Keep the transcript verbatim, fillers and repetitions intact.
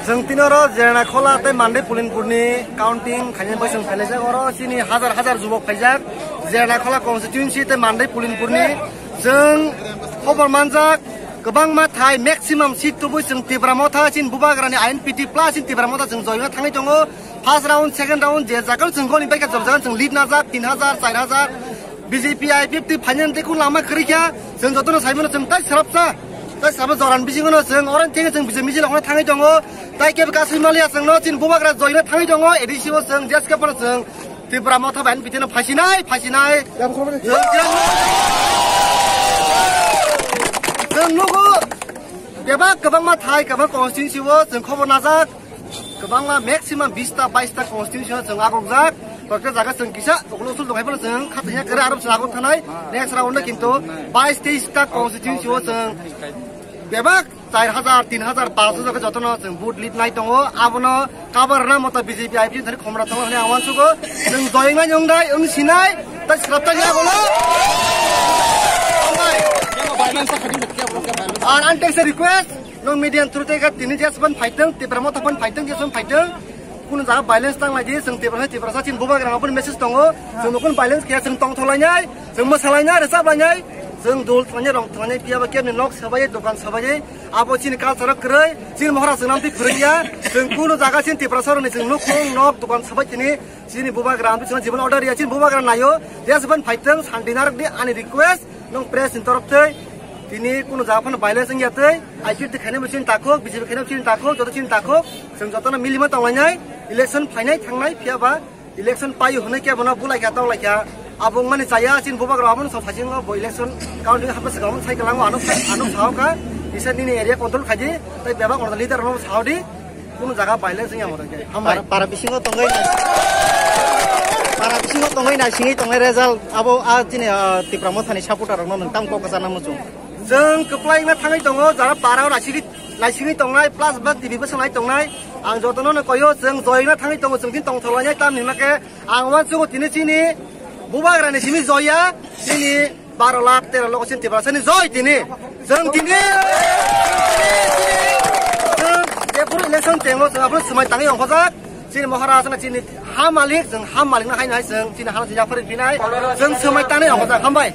Chwng tini oro Jerna Khola tei Mandai Pulinpurni counting khainani bai chwng phailajak. Oro chini hajar hajar jubok phaijak Jerna Khola constituency tei Mandai Pulinpurni. Chwng khobor manjak kwbangma thai maximum seat tubui chwng Tipra Motha chini Bubagrani I N P T plus chini Tipra Motha chwng joyna thangwi tongo. First round, second round je jaga chwng goni bai khe jobjagan chwng lead najak tin hajar, char hajar. B J P I P F T phainani tei kun lama kwrwi kha, chwng jotono saimano chwng tai srapsa, tai srapsa joran bisingono chwng oro thengwi chwng B J P misil khona thangwi tongo, tai kebo kasui maliya chwngno chini Bubagra joyna thangwi tongo, A D C o chwng J S K phano chwng Tipra Motha bai N P T no phasinai, phasinai. Chwng nugo, bebak kwbangma thai, kwbang constituency o chwng khobor najak. Kwbangma maximum bista baista constituency o chwng agogjak. Toke jaga chwng kisa ulo usul dongkhai bono chwng khatanya kare aro chwng agok thanai. Next round o kintu bais teis ta constituency o chwng bebak char hajar, tin hajar, panch hajar khe jotono chwng vote lead nai tongo. Abono kabar na mota B J P I P thani khomra tongo hwnwi ang uansugo. Chwng joyeng nai wng dai wng sinai tai srapta ya bono. Ar ang teisa request. Nong media through tei ka tini J S P N phaiteng, Tipra Motha phan phaiteng, J S P N phaiteng. Kunu jaga violence tang lai di, chwng Tipra, Tiprasa chini Bubagra rok message tongo. Chwng nukun violence khe chwng tongthok lainai, chwng mwsa lainai, rwchap lainai, chwng dol thwlainai, rong thwlainai, phiya ba kebni nok sabai, dokan sabai, abo chini culture kwrwi, chini mohra chwng namtwi phwrwngya. Chwng kunu jaga chini Tiprasa rokni chwng nukhung, nok, dokan sabai chini, chini Bubagra, amtwi chwng jibon order ya, chini Bubagra naio, J S P N phaiteng, santi narwk di, ani request. Nong press ni torok tei tini kunu jaga phano violence wngya tei I P F T khainai bo chini takhuk, B J P khainai bo chini takhuk, joto chini takhuk, chwng jotono milima tonglainai, election phainai thangnai, phiya ba election paio hwnwi kebo no bulaikha, toklaikha, abo wngmani chaya, chini Bubagra abono song sachingo bo election counting hapna swkang sai kwlango, ano, ano sahoka, kisa nini area control khaidi, tei bebak ono leader no sahodi. Kunu jaga violence wngya mo tongkhe. Hambai. Para, para bisingo tongwi na, para bisingo tongwi na singwi tongnai result abo a chini, ah, Tipra Mothani supporter rokno nwng tamo kok kwchana muchung. Chwng kwplai wngna thangwi tongo, jara para o naisingwi, naisingwi tongnai, plus ba T V bwswk nai tongnai. Ang jotono no koyo, chwng joy wngna thangwi tongo, chwng tini tongthok lainai, tamni hwnba khe ang uansugo tini chini Bubagrani simi joya, chini baro lakh tero lakh chini Tiprasani joy tini. Chwng tini, chwng jephuru election tengo chwng aphuru swmai tangwi ongkhojak. Chini Maharaj na chini ha malik, chwng ha malik na haino hai chwng chini hano chini yapharin pinai. Chwng swmai tangwi ongkhojak, hambai.